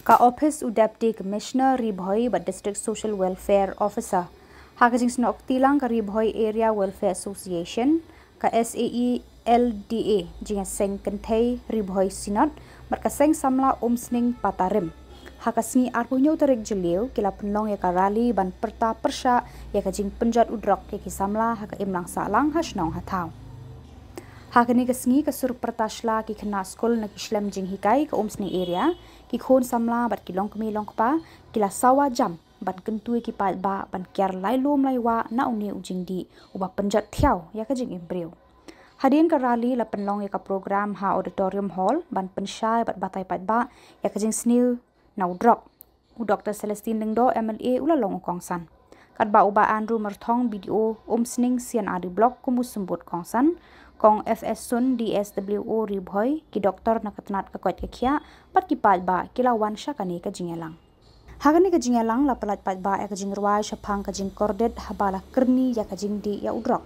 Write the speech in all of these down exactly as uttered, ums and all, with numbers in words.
Ka ophis u Deputy Commissioner Ri Bhoi bad District Social Welfare Officer ha ka jingsnoh kti lang ka Ri Bhoi Area Welfare Association, ka S A E L D A, jingïaseng kynthei Ri Bhoi Synod bad ka Seng Samla Umsning Patarim. Ha ka sngi arphew hynñiew tarik Jylliew ki la pynlong ïa ka rally ban pyrta pyrshah ïa ka jingpynjot u drok ïa ki samla ha ka imlang sahlang ha shnong ha thaw. Ha kane ka sngi ka sur pyrta shla ki khynnah skul na ki shlem jinghikai ka Umsning Area, ki khun samla bad ki longkmie longkpa ki la sawa jam ban kyntu ïa ki paidbah ban kiar lai lum lai wah na une u jingdih uba pynjot thiaw ïa ka jingim briew. Hadien ka rally la pynlong ïa ka program ha Auditorium Hall ban pynshai bad batai paidbah ïa ka jingsniew na u drok. U Doctor Celestine Lyngdoh M L A u la long u kongsan. Katba u Bah Andrew Myrthong, B D O Umsning C and R D Block, kum u symbud kongsan, Kong F S Sun, D S W O Ri Bhoi, ki doktor na ka tnat ka koit ka khiah bad ki paidbah ki la wan sha kane ka jingïalang. Ha kane ka jingïalang la pyllait paidbah ïa ka jingrwai shaphang ka jingkordit haba la kyrni ïa ka jingdih ïa u drok.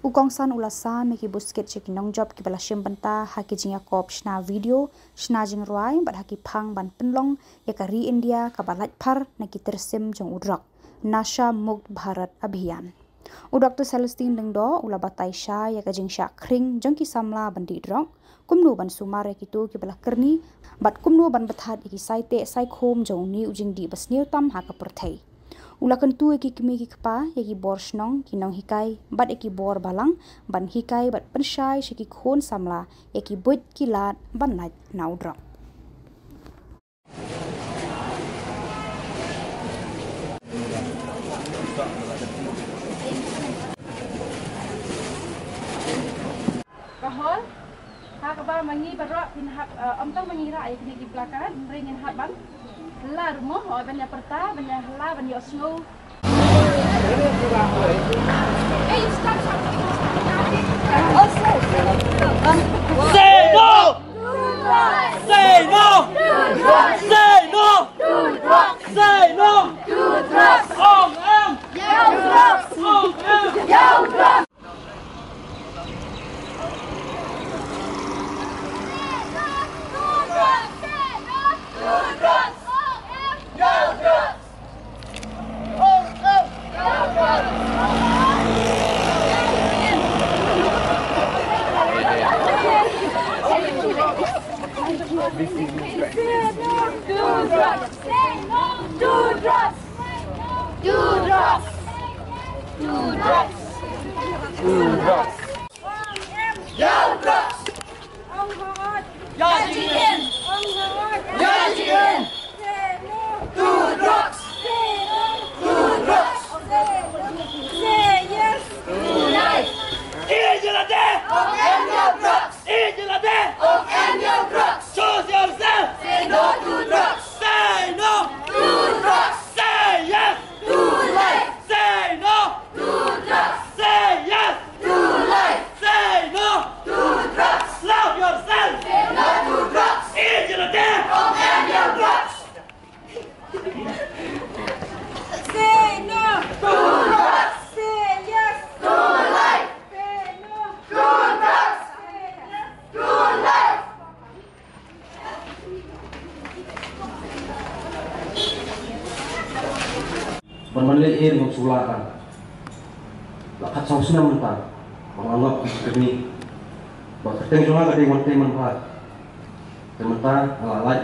U kongsan u la sam ïa ki buskit sha ki nongjop kiba la shim bynta ha ki jingïakop shna video, shna jingrwai bad ha ki phang ban pynlong ïa ka ri India kaba lait phar na ki tyrsim jong u drok, Nasha Mukt Bharat Abhiyan. U Doctor Celestine Lyngdoh u la batai shai ïa ka jingshah khring jong ki samla ban dih drok, kumno ban sumar ïa kito kiba la kyrni bad kumno ban bthah ïa ki saiteh saikhum jong une u jingdih ba sniew tam ha ka pyrthei. U la kyntu ïa ki kmie ki kpa, ïa ki bor shnong, ki nonghikai bad ïa ki bor balang ban hikai bad pynshai sha ki khun samla ïa ki buit ki lad ban lait na u drok. Ka hall ha kaba ma ngi baroh phin hap, eh, ym tang ma ngi rah ïa kine ki placard, hynrei ngin hap ban la ruh mo, ban ïa pyrta, ban ïa la, ban ïa sngew. Say no! Say no! Say no! Say no! Ong em! Ong em! Say yes to life. Ijlade! Ong end your drugs. Ijlade! Ong end your drugs. Choose yourself. Say no to drugs. Say no to drugs. Say yes to life. Say no to drugs. Say yes to life. Say no to drugs. Love yourself. Say no to drugs. Ijlade! Ong end your drugs. Say no to drugs. Say yes to life. Say no to drugs. Say yes to life. Ban ban leh ïa ngam sula kan. La khatsaw snem mynta ba nga ngop ka jingkyrni. Ba kyrteng jong nga ka dei Wanteman Bha. Te mynta nga la lait,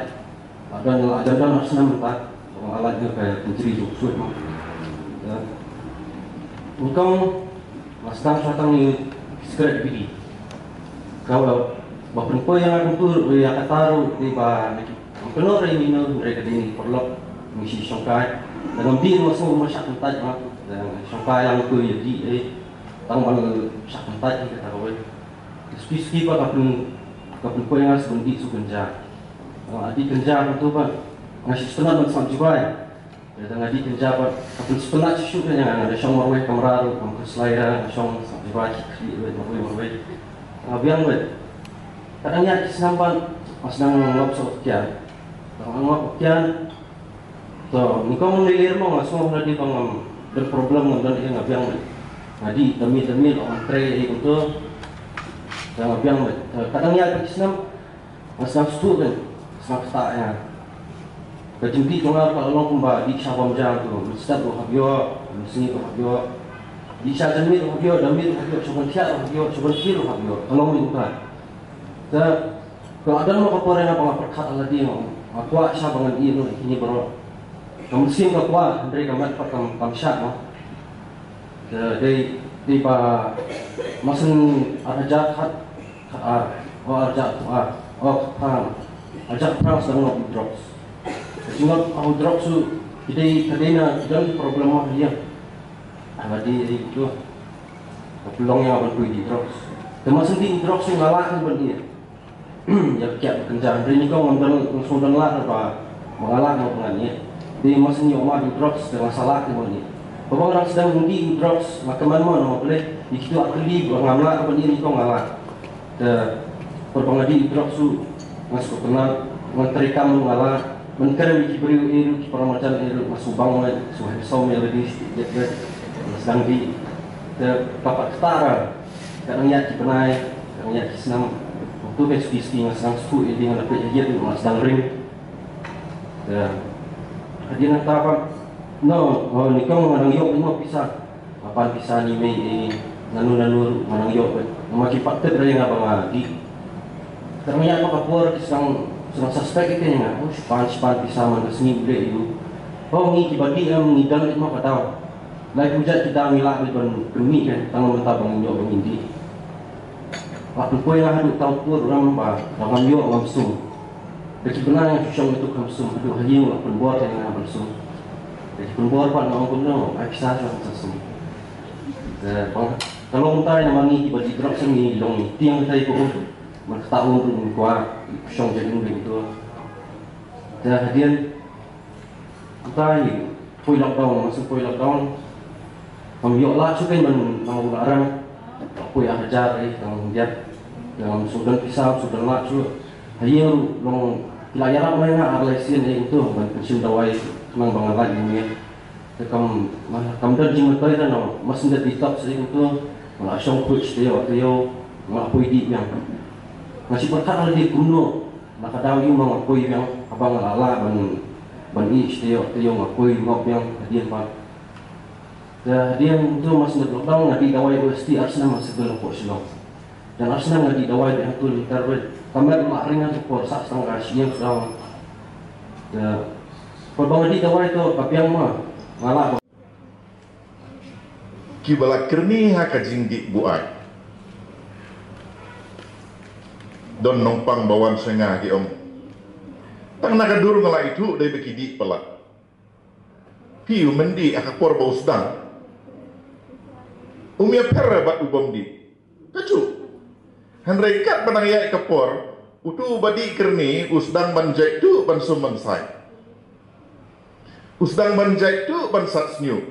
la don, la don ar snem mynta ba nga la lait na ka kynjri jong u suit mo. Nyngkong nga sdang shuwa tang ïa ki sikret bidi. Ka ba pynpoi ïa nga kumtu ruh, ïa kata ruh dei ba nga kynnoh ïa mino hynrei ka dei paralok, ngi shu shongkai. Te ngam dih ruh, nga sngew ba shah kyntait ma, te nga shongkai lang kumtu ïa dih, eh, tang ba nga shah kyntait ïa kata kawei. Suki suki ba ka pyn, ka pynpoi nga shu ban dih shu kynja. Nga dih kynja kumtu ba nga shu sngewtynnat ban sngap jubab. Ïa, te nga dih kynja ba ka pynsngewtynnat shuh shuh, te nga, nga da shong marwei, kamra ruh kam khuslai ïa nga, nga shong sngap jubab, khih khih wei marwei marwei. Nga biang wei. Ka dang ïaid ki snem ba nga sdang ngop sha u Kian. Nga ngop u Kian. To nyngkong nga lir mo, nga sngew lade ba ngam don problem, ngam don ei, nga biang wei. Nga dih da miet da miet, ong trei ei kumtu. Te nga biang wei. Te ka dang ïaid ki snem, nga sdang sdang, nga sdang ktah ïa nga. Ka jingdih jong nga ka long kumba dih sha bam jang tu, mynstep ruh hap ïoh, mynsngi ruh hap ïoh. Dih sha janmiet ruh hap ïoh, da miet ruh hap ïoh, sha ban thiah ruh hap ïoh, sha ban thiah ruh hap ïoh. Ka long mynta. Te ka la don ma ka por ïa nga ba nga pyrkhat ha lade, nga kwah sha ba ngan ïeh noh ïa kine baroh. Ka mynsiem ka kwah, hynrei ka met pat kam, kam shah noh. Te dei, dei ba, masien ar hajar khat, khat ar, o ar hajar khat ar, o khat phra, ar hajar khat phra sdang noh u drugs. Ka jingngop u drugs u, ki dei, ka dei na, ki don problem ma ïa. Ka dei, dei tu. Ka pynlong ïa nga ban poi dih drugs. Te masien dih drugs u nga lah ban ïeh. Ïa kiad kynja, hynrei nyngkong ngam don, ngam sngewdon lad ba, ba nga lah ban ïeh. Dei masien ïoh ma dih drugs te nga sa lah ban ïeh. Ba nga dang sdang dih drugs, nga kmen mo na U Blei, ïa kitu ki kali ba ngam lah ban ïeh, nyngkong nga lah. Te, por ba nga dih drugs u, nga sngewtynnat, nga treikam nga lah. Ban kren ïa ki briew ei ruh, ki para marjan ei ruh, nga sngewbang, nga sngewhandsome ïa lade, ïa lade, nga sdang dih. Te, ka pat kata ra, ka dang ïaid ki bnai, ka dang ïaid ki snem. Hangtu ka suki suki nga sdang shu ïa lade, nga la peit ïa lade, nga sdang ring. Te, hadien nangta pat, no, oh, nyngkong nga dang ïoh, ïoh pisa. Nga pan pisa ne mei, eh, nanu nanu ruh nga nang ïoh beit. Namar ki pat tip re ïa nga ba nga dih. Te nga ïa ka por ki sdang, sdang suspect ïa nga. Oh, shi pan, shi pan pisa man ka sngi u leh ïa u. Oh, ngi kiba dih em ngi don beit ma ka daw. Lai phew jait ki daw ngi lah beit ban pynmih, kan, tang mynta ba ngin ïoh ba ngin dih. Lah pynpoi nga haduh tang por, u ong ba, ba ngam ïoh ngam sum. Da ki bnai nga shu shong ïa tu kam sum, haduh ha ïing la pynbor ïa nga ban sum. Da ki pynbor pat nga ong kumno, ai pisa shuwa ban sum. Te bang, ka long tai namar ngi kiba dih drugs ngi long ngi tieng tai ko um. Man kata um ruh ngi kwah, shong ja ïing ïa tu. Te hadien, tai, poi lockdown, masa poi lockdown. Ngam ïoh lad shuh kein ban nang u la rang. Poi ar hajar, eh, tang hyndiat. Ngam sngewdon pisa, sngewdon lad shuh. Ha ïing ruh long ki la ïarap ma nga ar lai sien, eh, to ban pynshim dawai khnang ba nga lait ïa u miet. Te kam, ma, kam don jingmyntoi te no, ma sngewdon detox, eh, to. Nga la shong khuid sha taïew taïew, nga la poi dih biang. Nga shu pyrkhat ha lade kumno, na ka daw ïa u ma nga poi biang, haba nga la lah ban, ban ïeh sha taïew taïew nga poi ngop biang, hadien pat. Te hadien tu, masa lockdown nga dih dawai O S T ar snem ha Civil hapoh Shillong. Te ar snem nga dih dawai beit hangtu, lynter beit. Ka met la ring ha ka por sah tang ka shiliang sdang. Te por ba nga dih dawai to ka biang ma nga lah. Kiba la kyrni ha ka jingdih buaid. Don nongpang ba wan sha nga ki ong, tang na ka dur nga la ithuh dei ba ki dih palat. Phi u myndi ha ka por ba u sdang. Um ïapher bad u bym dih. Kajuh. Hynrei katba dang ïaid ka por, utu uba dih kyrni u sdang ban jait tuh ban sum ban sai. U sdang ban jait tuh ban sat sniew.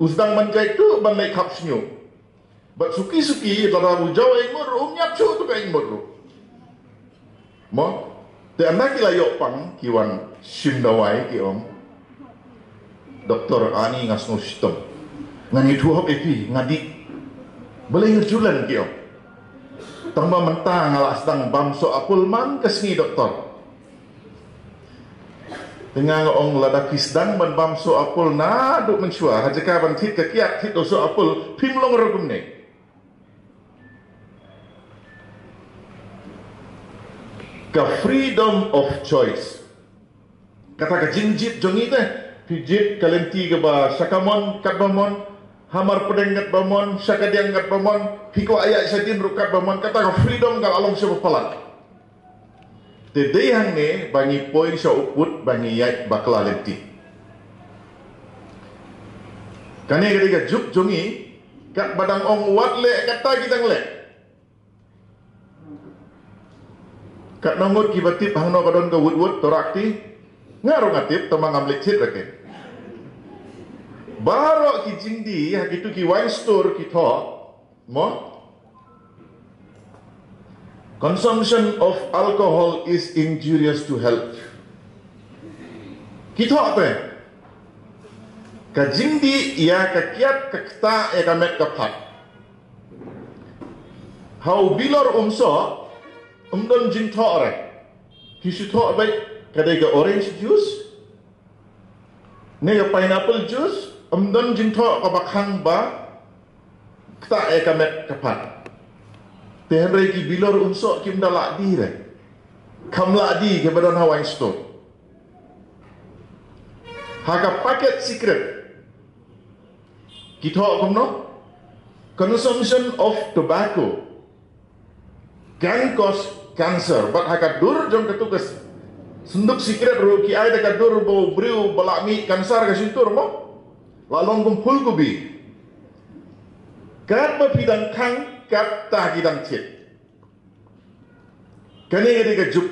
U sdang ban jait tuh ban leit khap sniew. Bad suki suki lada u jaw ïa i ngut ruh um ïap shuh tu ka i ngut ruh. Mo, te ynda ki la ïoh pang ki wan shim dawai ki ong, Doktor, ani nga sngew shitom. Ngan ïathuh hok ïa phi, nga dih. Balei nga ju len, ki ong. Tang ba mynta nga la sdang bam soh apul man ka sngi, Doktor. Te nga ong lada phi sdang ban bam soh apul naduh mynshuwa, ha jaka ban thied ka kiad thied u soh apul, phim long ruh kumne. Ka freedom of choice. Kata ka jingjied jong ngi te, phi jied ka lynti kaba sha kamon katba mon, hamar pdeng katba mon, sha kadiang katba mon, phi kwah ïaid shadien ruh katba mon, kata ka freedom ka la long sha ba palat. Te dei hangne ba ngi poi sha u pud ba ngi ïaid bakla lynti. Kane ka dei ka juk jong ngi, katba dang ong wat leh kata ki dang leh. Katno ngut kiba tip hangno ka don ka wut wut, to rah kti. Nga ruh nga tip, tang ba ngam leit thied re ke. Baroh ki jingdih ha kitu ki wine store ki thoh, mo? Consumption of alcohol is injurious to health. Ki thoh te, ka jingdih ïa ka kiad ka ktah ïa ka met ka phad. Ha u bilor umsoh, um don jingthoh re. Ki shu thoh beit, ka dei ka orange juice, Ne ka pineapple juice, ym don jingthoh kaba khang ba ktah ïa ka met ka phad. Te hynrei ki bilor un soh kim da lah die re. Kham lah die kiba don ha wine store. Ha ka packet cigarette ki thoh kumno? Consumption of tobacco can cause cancer. Bad ha ka dur jong katu ka s-, synduk cigarette ruh ki ai da ka dur ba u briew ba lah mih cancer ka shyntur mo. Lah long kum phul kubi. Katba phi dang khang, katta ki dang thied. Kane ka dei ka juk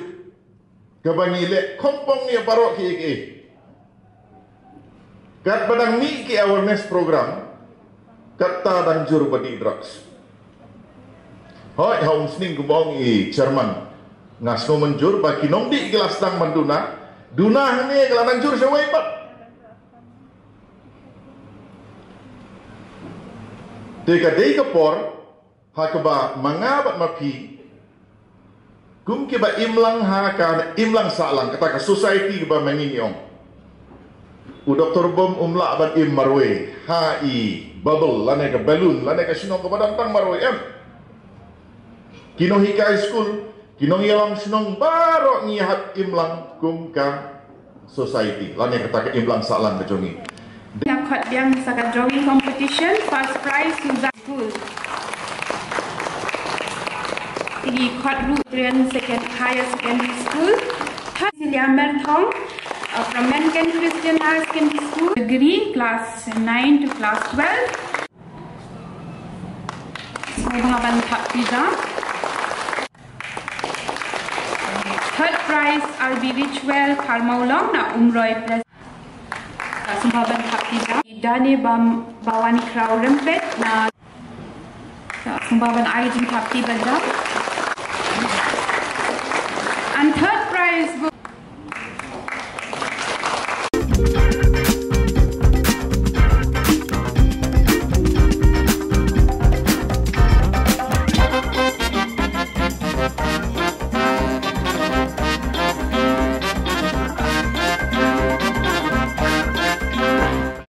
kaba ngi leh khongpong ïa baroh kiei kiei. Katba dang mih ki awareness program, katta dang jur ba dih drugs. Hooid, ha Umsning kumba ong i chairman, nga sngew mynjur ba ki nongdih ki la sdang ban duna, duna hangne ka la dang jur shawei pat. Te ka dei ka por ha kaba ma nga bad ma phi kum kiba imlang ha ka imlang sahlang, kata ka society kaba ma ngi ngi ong. U Doktor Bom um lah ban im marwei ha i bubble lane ka balloon lane ka shnong kaba dang tang marwei, em. Ki nonghikai skul, ki nongïalam shnong baroh ngi hap imlang kum ka society lane kata ka imlang sahlang ka jong ngi. Nga khot biang sa ka drawing competition, first prize Susan School. Ngi khot ruh Lutheran Second Higher Secondary School. Third, Cecilia Melthong, uh, from Menken Christian Higher Secondary School. Degree, class nine to class twelve. Sngewbha ban thap kti jam. Third prize, R B Richwell Kharmawlong na Umroi Pres. Sngewbha ban thap kti jam. Dane Bam Bawani Khraw Rympet na. Sngewbha ban ai jingthap kti ban jam. And third prize go